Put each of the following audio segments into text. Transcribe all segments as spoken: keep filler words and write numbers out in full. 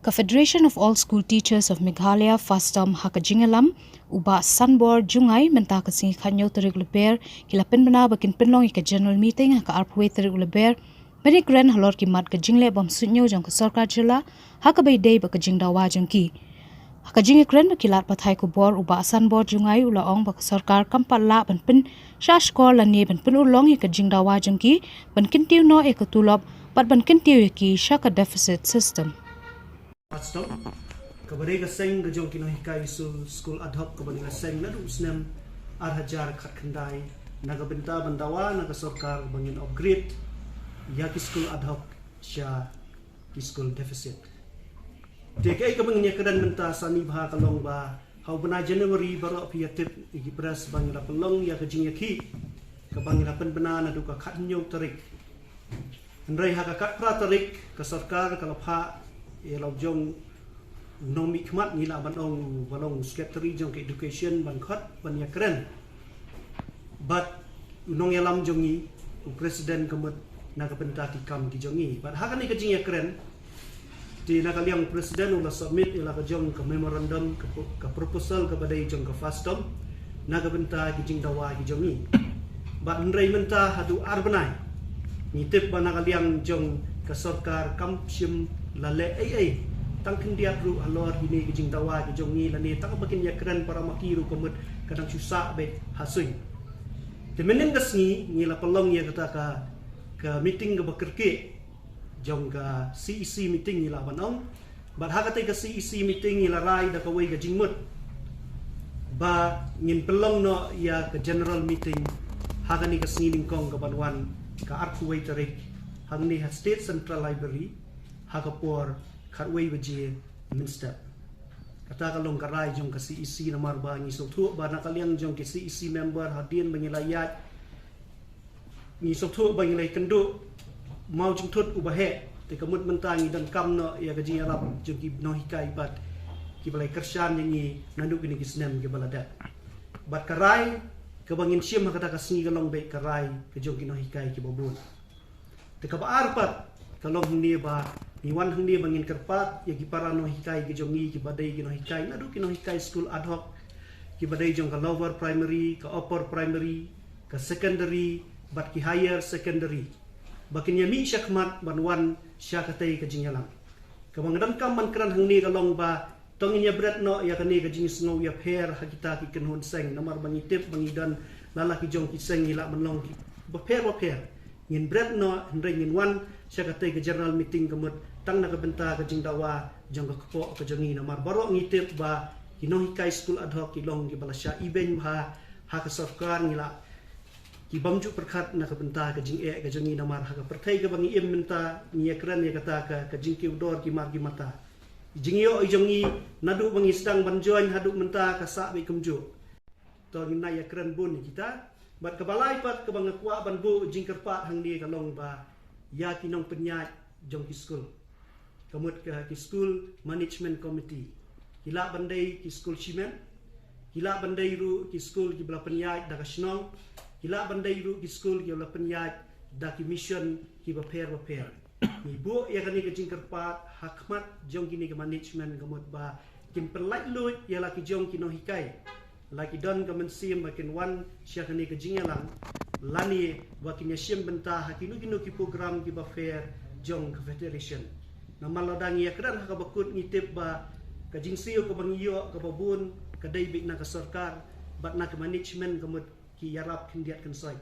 Ka Federation of All School Teachers of Meghalaya, FASTOM, ha ka jingïalam u Bah Sanbor Jngai, mynta ka sngi khatñiew tarik Lber ki la pynbna ba kin pynlong ïa ka general meeting ha ka arphew tarik Lber, ban ïakren halor ki mat ka jingleh bym suidñiew jong ka sorkar jylla ha kaba ïadei bad ka jingdawa jong ki. Ha ka jingïakren bad ki lad pathai khubor, u Bah Sanbor Jngai u la ong ba ka sorkar kam pat lah ban pynshah shkor lane ban pynurlong ïa ka jingdawa jong ki ban kyntiew noh ïa ka tulop bad ban kyntiew ïa ki sha ka deficit system. FASTOM, kaba dei ka seng ka jong ki nonghikai skul, skul ad hoc kaba ngi la seng naduh u snem ar hajar khatkhyndai, na ka bynta ban dawa na ka sorkar ba ngin upgrade ïa ki skul ad hoc sha ki skul deficit. Te kaei kaba ngin ïakren mynta sani bha ka long ba ha u bnai January baroh phi ïa tip ïa ki press ba ngi la pynlong ïa ka jingïakhih kaba ngi la pynbna naduh ka khathynñiew tarik. Hynrei ha ka khatphra tarik ka sorkar ka la phah ïa la u jong u nongmihkhmat, ngi lah ban ong u ba long u secretary jong ka education ban khot ban ïakren bad u nongïalam jong ngi, u president ka mut na ka bynta ki kam ki jong ngi. Bad ha kane ka jingïakren, te na ka liang u president u la submit ïa la ka jong ka memorandum, ka pro-, ka proposal kaba dei jong ka FASTOM na ka bynta ki jingdawa ki jong ngi. Bad hynrei mynta haduh ar bnai ngi tip ba na ka liang jong ka sorkar kam shym la leh ei ei tang khyndiat ruh halor kine ki jingdawa ki jong ngi, lane tang ba kin ïakren para ma ki ruh ka mut ka dang shu sah beit ha suiñ. Te mynnin ka sngi ngi la pynlong ïa kata ka, ka meeting kaba kyrkieh jong ka C E C meeting ngi lah ban ong. Bad ha katei ka C E C meeting ngi la rai da kawei ka jingmut ba ngin pynlong noh ïa ka general meeting ha kane ka sngi nyngkong kaban wan, ka arphew tarik, hangne ha State Central Library ha ka por khatwei baje mynstep. Kata ka long ka rai jong ka C E C, namar ba ngi sngewthuh ba na ka liang jong ki C E C member hadien ba ngi la ïaid, ngi sngewthuh ba ngi la ïakynduh maw jingthut uba heh. Te ka mut mynta ngi donkam noh ïa ka jingïarap jong ki nonghikai bad kiba la ïakyrshan ïa ngi naduh kine ki snem kiba la dep. Bad ka rai kaba ngin shim ha kata ka sngi ka long beit ka rai ka jong ki nonghikai kiba bun. Te kaba ar pat ka long hangne ba ngi wan hangne ba ngin kyrpad ïa ki para nonghikai ki jong ngi kiba dei ki nonghikai naduh ki nonghikai skul ad hoc, kiba dei jong ka lower primary, ka upper primary, ka secondary bad ki higher secondary, ba kin ïa mih shakhmat ban wan sha katei ka jingïalang. Kaba nga donkam ban kren hangne ka long ba to ngin ïa bret noh ïa kane ka jingsngew ïapher ha kita ki kynhun seng, namar ba ngi tip ba ngi don la la ki jong ki seng ngi lah ban long ki bapher bapher. Ngin bret noh, hynrei ngin wan sha katei ka general meeting ka mut tang na ka bynta ka jingdawa jong ka kpoh ka jong ngi, namar baroh ngi tip ba ki nonghikai skul ad hoc ki long kiba la shah ibeiñ bha ha ka sorkar, ngi lah ki bym ju pyrkhat na ka bynta ka jingeh ka jong ngi, namar ha ka pyrthei kaba ngi im mynta ngi ïakren ïa kata ka, ka jingkiew dor ki mar ki mata. Jingïoh i jong ngi naduh ba ngi sdang ban join haduh mynta ka sah beit kumjuh. To ngin nang ïakren bun ïa kita. Bad kaba lai pat kaba nga kwah ban buh jingkyrpad hangne ka long ba ïa ki nongpynïaid jong ki skul, ka mut ka ki school management committee, ki lah ban dei ki skul shimet, ki lah ban dei ruh ki skul kiba la pynïaid da ka shnong, ki lah ban dei ruh ki skul kiba la pynïaid da ki mission kiba pher bapher. Ngi buh ïa kane ka jingkyrpad ha khmat jong kine ki management ka mut ba kin pynlait luid ïa la ki jong ki nonghikai, la ki don ka mynsiem ba kin wan sha kane ka jingïalang, lane ba kin ïa shim bynta ha kino kino ki program kiba pher jong ka federation. Namar lada ngi ïakren ha kaba kut ngi tip ba ka jingsiew kaba ngi ïoh kaba bun ka dei beit na ka sorkar bad na ka management ka mut ki ïarap khyndiat khynsoit.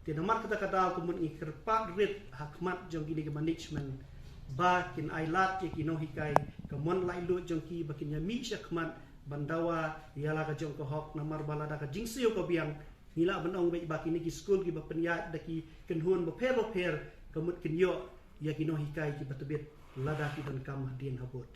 Te namar kata ka daw ka mut ngi kyrpad rit ha khmat jong kine ki management ba kin ai lad ïa ki nonghikai ka mon laitluid jong ki ba kin ïa mih sha khmat ban dawa ïa la ka jong ka hok, namar ba lada ka jingsiew ka biang ngi lah ban ong beit ba kine ki skul kiba pynïaid da ki kynhun bapher bapher ka mut kin ïoh ïa ki nonghikai kiba tbit lada ki donkam hadien habud.